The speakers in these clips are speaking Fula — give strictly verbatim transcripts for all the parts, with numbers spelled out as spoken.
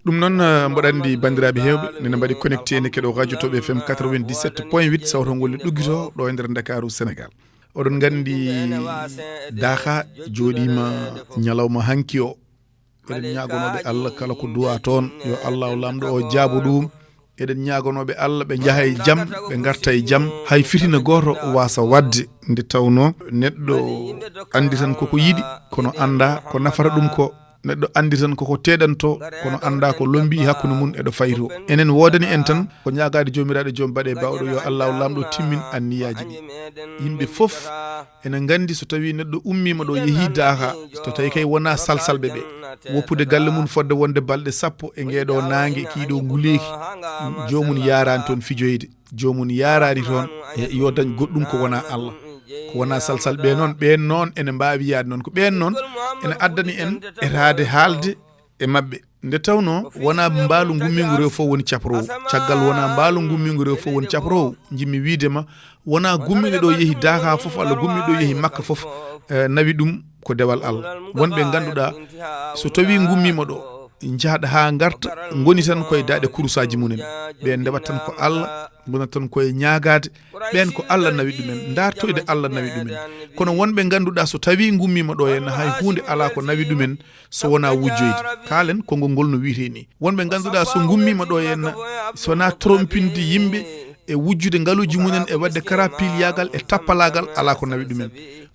Ɗum noon, eh, mboɗo anndi banndiraaɓe heewɓe nene mbaɗi connecté, ne keɗo radio Toɓe F M quatre-vingt-dix-sept point huit, sawto ngol ne ɗuggito ɗo e nder Ndakaaru, Sénégal. Oɗon nganndi Daaxa jooɗiima ñalawma hanki o. Eɗen ñaagonooɓe Allah kala ko duwaa toon, yo Allah o Laamɗo o jaabo ɗum. Eɗen ñaagonooɓe Allah ɓe njaha e jam, ɓe ngarta e jam, hay fitina gooto waasa waɗde. Nde tawnoo neɗɗo anndi tan koko yiɗi, kono anndaa ko nafata ɗum ko. Neɗɗo anndi tan koko teeɗantoo, kono anndaa ko lombii hakkunde mum e ɗo fayi to. Enen woodani en tan ko ñaagaade Joomiraaɗo Joom Baɗe Baawɗo, yo Allah o Laamɗo timmin anniyaaji ɗi. Yimɓe fof ene nganndi, so tawii neɗɗo ummiima ɗo, yehii Daaxa, so tawii kay wonaa salsalɓe ɓe, woppude galle mum fodde wonde balɗe sappo e ngee ɗoo naange, kii ɗoo nguleeki, joomum yaaraani toon fijoyde, joomum yaaraani toon, e yo dañ goɗɗum ko wonaa Allah. Ko wonaa salsalɓe noon, ɓeen noon ene mbaawi yahde noon. Ko ɓeen noon ene addani en etaade haalde e maɓɓe. Nde tawnoo wonaa mbaalu ngummiingu rewo fof woni caproowu. Caggal wonaa mbaalu ngummiingu rewo fof woni caproowu, njimmi wiide ma, wonaa gummiiɗo ɗo yehi Daaxa fof, walla gummiiɗo ɗo yehi Makka fof, eh, nawi ɗum ko dewal Allah. Wonɓe ngannduɗaa, so tawii ngummiima ɗo, njahɗa haa ngarta, ngoni tan koye daaɗe kurusaaji mumen. Ɓe ndewat tan ko Allah, ngonat tan koye ñaagaade. Ɓeen ko Allah nawi ɗumen, ndaartoyde Allah nawi ɗumen. Kono wonɓe ngannduɗaa, so tawii ngummiima ɗo henna, hay huunde alaa ko nawi ɗumen so wonaa wujjoyde. Kaalen konngol ngol no wiyetee nii. Wonɓe ngannduɗaa, so ngummiima ɗo henna, so wonaa trompinde yimɓe e wujjude ngaluuji mumen e waɗde karapiliyaagal e tappalaagal, alaa ko nawi ɗumen.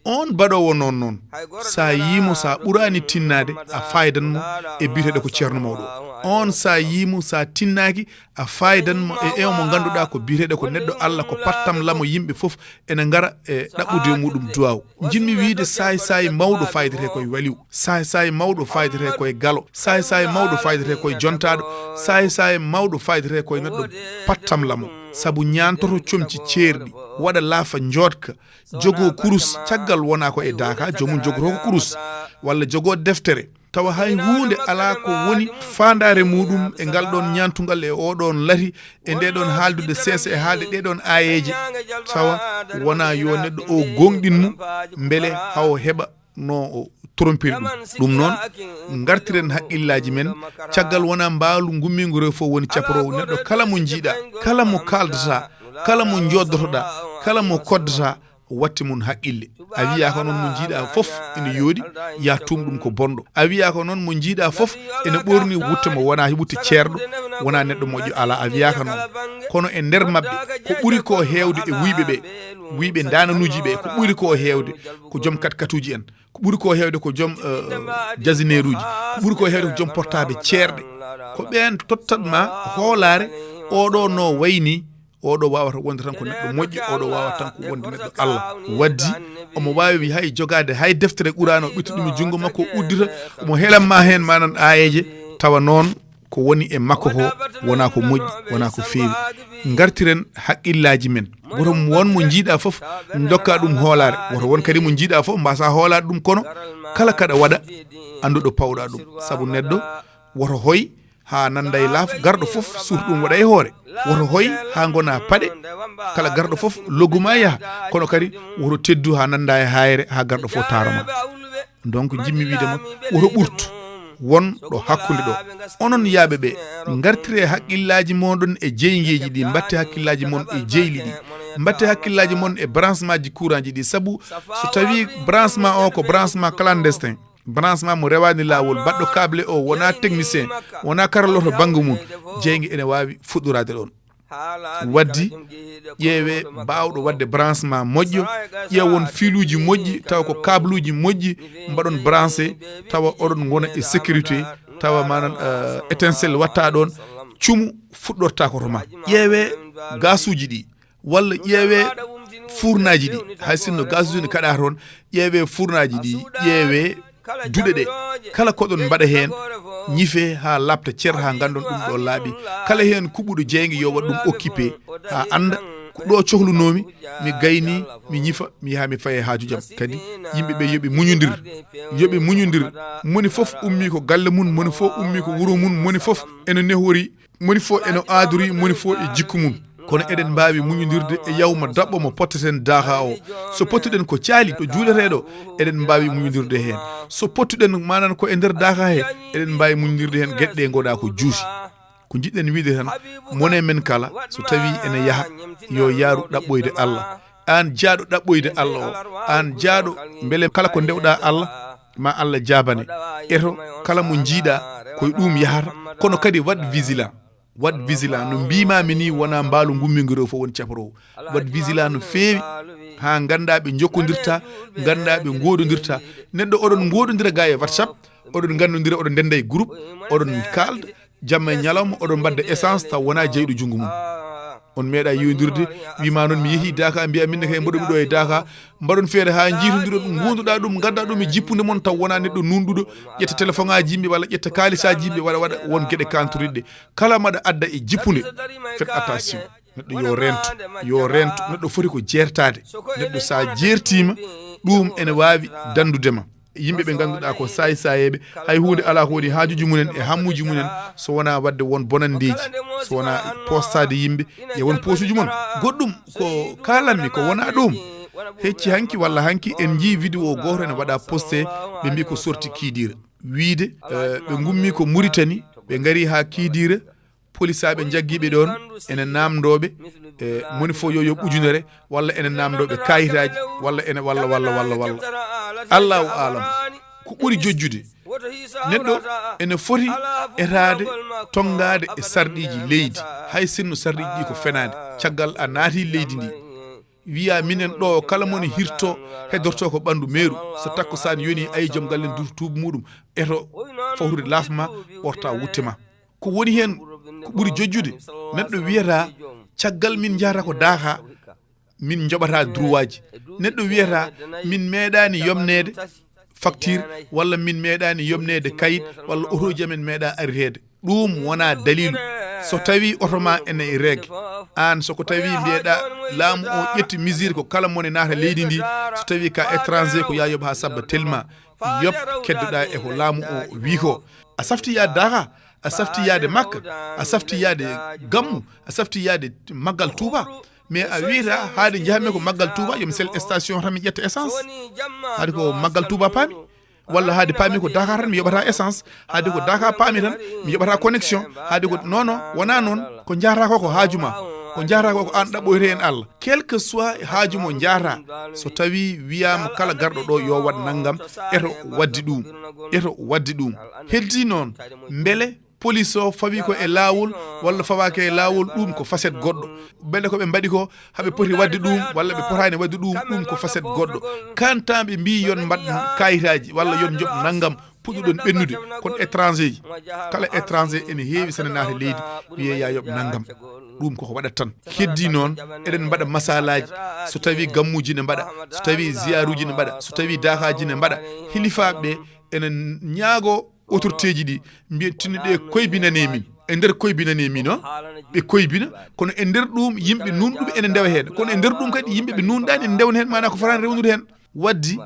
On baɗoowo noon noon, so a yii mo, so a ɓuraani tinnaade, a faydan mo e biyeteeɗo ko ceerno mawɗo o. On so a yii mo, so a tinnaaki, a faydan mo e ewo mo ngannduɗaa ko biyeteeɗo ko neɗɗo Allah, ko pattam lamo, yimɓe fof ene ngara e ɗaɓɓude e muɗum duwaaw. Njiɗmi wiyde saay-saay mawɗo faydatee koye waliw, saay-saay mawɗo faydatee koye galo, saay-saay mawɗo faydatee koye jontaaɗo, saay-saay mawɗo faydatee koye neɗɗo pattam lamo. Sabu ñaantoto comci ceerɗi, waɗa laafa njooɗka, jogoo kurus, caggal wonaa ko e Daaxa, joomum jogotoo ko kurus, walla jogoo deftere, tawa hay huunde alaa ko woni faandaare muɗum e ngal ɗoon ñaantungal, e oo ɗoon lati, e ndee ɗoon haaldude seesa, e haalde ɗee ɗoon aayeeje, tawa wonaa yo neɗɗo o gooŋɗin mo, mbele hawo heɓa no o trompir ɗum. Ɗum noon, ngartiren haqqillaaji men, caggal wonaa mbaalu ngummiingu rewo fof woni caproowo. Neɗɗo kala mo njiiɗaa, kala mo kaaldataa, kala mo njooɗdotoɗaa, kala mo koddataa, watte mum haqqille. A wiyaaka noon mo njiiɗaa fof ene yooɗi, ya tuum ɗum ko bonɗo. A wiyaaka noon mo njiiɗaa fof ene ɓorni, wutte mo, wonaa wutte ceerɗo, wonaa neɗɗo moƴƴo, alaa, a wiyaaka noon. Kono e nder maɓɓe, ko ɓuri ko heewde e wuyɓe ɓe, wuyɓe ndaananuuji ɓe, ko ɓuri ko heewde ko joom katkatuuji en, ko ɓuri ko heewde ko joom, eh, jasineeruuji, ko ɓuri ko heewde ko joom portaaɓe ceerɗe. Ko ɓeen tottat ma hoolaare, oɗo no wayni, oɗo waawata wonde tan ko neɗɗo moƴƴo, oɗo waawata tan ko wonde neɗɗo Allah. Waddi omo waawi hay jogaade hay deftere Qur'aana, o ɓitta ɗum e junngo makko, o uddita, omo helan ma heen, manan aayeeje, tawa noon ko woni e makko ko wonaa ko moƴƴi, wonaa ko feewi. Ngartiren haqqillaaji men. Woto won mo njiiɗaa fof, ndokkaa ɗum hoolaare. Woto won kadi mo njiiɗaa fof, mbaasaa hoolaade ɗum, kono kala kaɗa waɗa, anndu ɗo pawɗaa ɗum. Sabu neɗɗo woto hoy haa nannda e laaf, garɗo fof suuta ɗum waɗa e hoore. Woto hoy haa ngona paɗe, kala garɗo fof loggu ma yaha, kono kadi woto teddu haa nannda e haayre, haa garɗo fof taaro ma. Donc, njimmi wiide ma, woto ɓurtu, won ɗo hakkunde ɗo. Onon yaaɓe ɓe, ngartire haqqillaaji moɗon e jeyngeeji ɗi, mbatte hakkillaaji mon e jeyli ɗi, mbatte hakkillaaji mon e branchement ji courant ji ɗi, sabu so tawi branchement o ko branchement clandestin, branchement mo rewaani laawol, baɗɗo câble o wonaa technicien, wonaa karallooto bannge mum, jeynge ene waawi fuɗɗoraade ɗoon. Waddi, ƴeewee baawɗo waɗde branchement moƴƴo, ƴeewon filuuji moƴƴi, tawa ko kabluuji moƴƴi, mbaɗon branché, tawa oɗon ngona e sécurité, tawa manan, eh, étincelle watta ɗoon, cumu fuɗɗorta ko to ma. Ƴeewee gasuuji ɗi, walla ƴeewee furnaaji ɗi, hay sinno gasuuji ne kaɗa toon, ƴeewee furnaaji ɗi, ƴeewee duɗe ɗe, kala ko ɗon mbaɗa heen, ñife haa laaɓta cer, haa nganndon ɗum ɗo laaɓi. Kala heen kuɓuɗo jeynge yo waɗ ɗum occupé, haa annda ko ɗo cohlunoomi, mi gayni, mi ñifa, mi yaha mi faye haaju jam. Kadi yimɓe ɓe yo ɓe muñondir, yo ɓe muñondir. Moni fof ummii ko galle mum, moni fof ummii ko wuro mum, moni fof ene nehori, moni fof ene aadori, moni fof e jikku mum. Kono eɗen mbaawi muñondirde e yawma daɓɓo mo potteten daaha o. So pottuɗen ko caali to juuleteeɗo, eɗen mbaawi muñondirde heen. So pottuɗen manan ko e nder daaha he, eɗen mbaawi muñondirde heen geɗe ɗe ngoɗa ko juuti. Ko jiɗɗen wiide tan, mone men kala, so tawi ene yaha, yo yaaru ɗaɓɓoyde Allah. Aan jaaɗo ɗaɓɓoyde Allah o, aan jaaɗo mbele kala ko ndewɗa Allah, ma Allah jaabane. Eto kala mo jiiɗa, koye ɗum yahata, kono kadi waɗ vigilant. Waɗ vigilant, no mbimami ni, wona mbaalu ngummigu rew fof woni caparoowo. Waɗ vigilant no feewi, ha ganda ɓe jokkodirta, ganda ɓe goɗodirta. Neɗɗo oɗon goɗodira ga e WhatsApp, oɗon gandodira, oɗon ndenda e groupe, oɗon kalda, jamma e ñalawma oɗon mbadda essence taw wona jeyɗo junngo mum. On meeɗa yewdirde, wima noon mi yeehi Daka, mbiya minne kay mboɗomi ɗo e Daka. Mbaɗon feere ha jiitodiron, gonduɗa ɗum, gadda ɗum e jippude mon taw wona neɗɗo nunɗuɗo, ƴetta téléphone aji yimɓe walla ƴetta kalisaji yimɓe, waɗa waɗa won geɗe kantoriɗe. Kala maɗa adda e jippude, faites attention. Neɗɗo yo rento, yo rento. Neɗɗo foti ko jertade. Neɗɗo sa jertima, ɗum ene wawi dandudema. Yimɓe ɓe ganduɗa ko sayi sayeɓe, hay hunde ala ko woni hajuji mumen e hammuji mumen, so wona wadde won bonandeji, so wona postade yimɓe e won posuji mon. Goɗɗum ko kalanmi ko wona ɗum. Hecci hanki walla hanki en jii vidéo goto ene waɗa posté, ɓe mbi ko sorti Kidira, wiide eh, ɓe gummi ko Muritani, ɓe gari ha Kidira, polisaɓe jaggiɓe ɗon ene namdoɓe, e moni fof yo yoɓ ujunere, walla ene namdoɓe kayitaji, walla ene walla walla walla walla. Allahu alam. Ko ɓuri jojjude, neɗɗo ene foti etade, tongade e sarɗiji leydi, hay sinno sarɗiji ɗi ko fenade. Caggal a naati leydi ndi, wiya minen ɗo kala moni hirto, heddorto ko ɓandu meeru. So takko san yoni, ayi, joom gallen duutu tuubu muɗum, eto fawrude laafma, ɓorta wutte ma. Ko woni heen ko ɓuri jojjude, neɗɗo wiyata caggal min njahata ko daaha, min njoɓata droitji. Neɗɗo wiyata min meeɗaani yomneede facture, walla min meeɗaani yomneede kayit, walla otoji amen meeɗa ariteede. Ɗum wona dalilu. So tawi oto ma ene e règle, aan so ko tawi mbiyeɗa laamu o ƴetti mesure ko kala mone naata leydi ndi, so tawi ka étranger ko ya yoɓ ha sabba telma, yoɓ keddoɗa e ko laamu o wi ko. A safti yaade daaha, a safti yaade makka, a safti yaade gammu, a safti yaade maggal Touba. Mais a wiyata haade njahmi ko maggal Touba, yomi sel station tan mi ƴetta essence. Haade ko maggal Touba paami. Walla haade paami ko Dakar tan mi yoɓata essence. Haade ko Dakar paami tan mi yoɓata connexion. Haade ko non, non, wona noon. Ko njahata ko ko haaju ma. Ko njahata ko ko an ɗaɓɓoyte en Allah. Quel que soit haaju mo njahata, so tawi wiyama kala garɗo ɗo yo waɗ nanngam, eto waddi ɗum. Eto waddi ɗum. Heddi noon, mbele police o fawi ko e laawol walla fawaaki e laawol, ɗum ko facette goɗɗo. Mbele ko ɓe mbaɗi ko haɓe poti wadde ɗum walla ɓe potaani wadde ɗum, ɗum ko facette goɗɗo. Kanta ɓe mbi yon mbaɗ kayitaji walla yon joɓ nanngam puɗɗuɗon ɓennude, kono étranger ji, kala étranger ene heewi sene naata leydi, wiye ya yoɓ nanngam. Ɗum koko waɗat tan. Heddi noon, eɗen mbaɗa masalaji, so tawi gammuji ne mbaɗa, so tawi ziyaruji ne mbaɗa, so tawi dakaji ne mbaɗa, hilifaɓe ɓe ene ñaago autorité ji ɗi, mbiyen tinno ɗe koybinane min. E nder koybinane min o, ɓe koybina, kono e nder ɗum yimɓe nunɗuɓe ene ndewa heen, kono e nder ɗum kadi yimɓe ɓe nunɗani ene ndewna heen, mana ko fotani rewnude heen. Waddi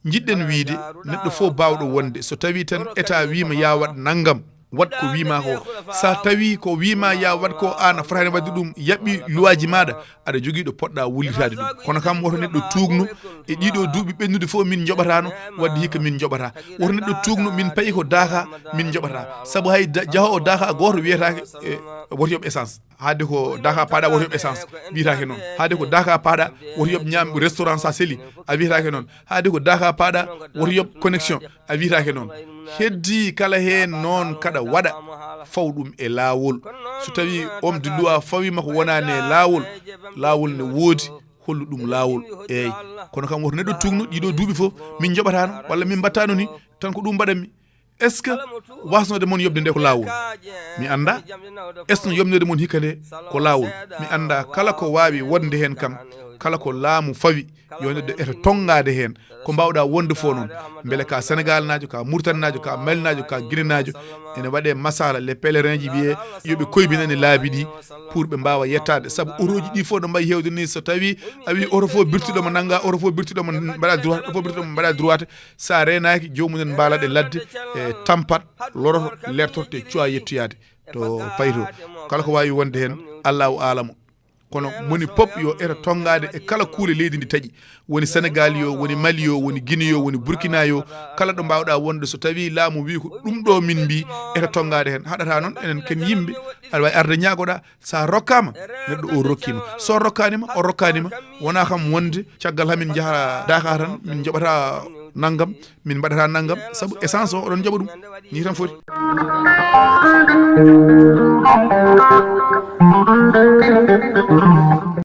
jiɗɗen wiide neɗɗo fof bawɗo wonde, so tawi tan état wima ya waɗ nanngam, waɗ ko wima ko. Sa tawi ko wima ya waɗ ko, an a fotani wadde ɗum, yaɓɓi luwaji maɗa, aɗa jogii ɗo poɗɗa wullitade ɗum. Kono kam woto neɗɗo tuugno e ɗiɗo duuɓi ɓennude fof min joɓatano, wadde hikka min joɓata. Woto neɗɗo tuugno min payi ko daka min joɓata. Sabu hay da- jahoowo daka goto wiyetake e woto yoɓ essence. Haade ko daka paɗa woto yoɓ essence, wiyetake noon. Haade ko daka paɗa woto yoɓ ñaam restaurant sa seli, a wiyetake noon. Haade ko daka paɗa woto yoɓ connexion, a wiyetake noon. Heddi kala heen noon kaɗa waɗa, faw ɗum e laawol. So tawi homme de loi fawima ko wonani e laawol, laawol ne woodi, hollu ɗum laawol. Eyyi, kono kam woto neɗɗo tugno ɗiɗo duuɓi fof min joɓatano walla min mbattano ni, tan ko ɗum mbaɗanmi. Est ce que wasnode mon yoɓde nde ko laawol? Mi anda. Est ce que no yoɓnode mon hikka nde ko laawol? Mi anda. Kala ko wawi wonde hen kam, kala ko laamu fawi, yo neɗɗo eto tongade hen. Ko mbawɗa wonde fof noon, beele ka Sénégal najo, ka Mauritanie najo, ka Mali najo, ka Guinée najo, ene waɗe masala, les pèlerins ji mbiye yoɓe koybinane laabi ɗi pour ɓe mbawa yettade. Saabu otoji ɗi fof no mbayi hewde ni, so tawi a wi oto fof birtuɗo mo nanga, oto fof birtuɗo mo mbaɗa droit, oto fof birtuɗo mo mbaɗa droit, sa renaki jomumen mbalaɗe ladde e tampat, loroto, lertoto, te cuwa yettoyade to payto. Kala ko wawi wonde hen, Allahu alamu. Kono moni pop yo eto tonngaade e kala kuule leydi ndi taƴi. Woni Senegal yo, woni Mali yo, woni Guinée yo, woni Burkina yo, kala ɗo mbaawɗaa wonde, so tawii laamu wii ko ɗum ɗo min mbii, eto tonngaade heen. Haɗataa noon, enen ken yimɓe, aɗa waawi arde ñaagoɗaa, so a rokkaama, neɗɗo o rokkiima. So rokkaani ma, o rokkaani ma, wonaa kam wonde caggal haa min njaha Dakar tan, min njoɓata nanngam, min mbaɗata nanngam, sabu essence o oɗon njoɓa ɗum. Nii tan foti.